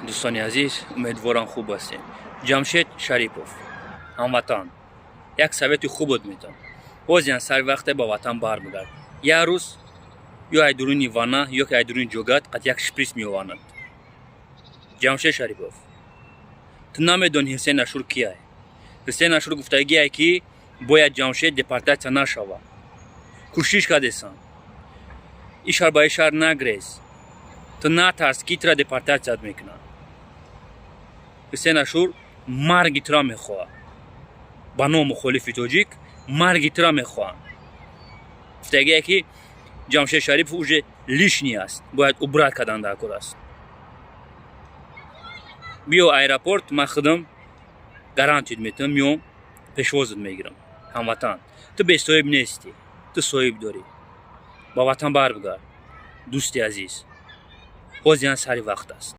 Дӯстони азиз, умедворам, хуб ҳастем. Ҷамшед Шарипов, ҳамватан, як совети хубот метам. Ҳозиан сари вақте ба ватан бармегард. Як рӯз ё ай дуруни ванна, ё ки ай дуруни ҷогат қат як шприц меованад. Ҷамшед Шарипов, ту намедонӣ, Ҳусен Ашур кияй. Ҳусен Ашур гуфтагие, ки бояд Ҷамшед депортатсия нашава. Кӯшиш кардесан, ин шаҳр ба ин шаҳр нагрез. Ту натарс, ки тура депортатсият мекунанд. Ҳусен Ашур марги тура мехоҳад. Ба ном мухолифи тоҷик марги тура мехоҳанд. Гуфтагие, ки Ҷамшед Шарипов уже лишний аст, бояд убрать кардан дар кор аст. Биё аэропорт, ман худам гарантия метавам, меом, пешвозат мегирам. Ҳамватан, ту бесоҳиб нестӣ, ту соҳиб дорӣ. Ба ватан барбигард, дӯсти азиз, ҳозиан сари вақт аст.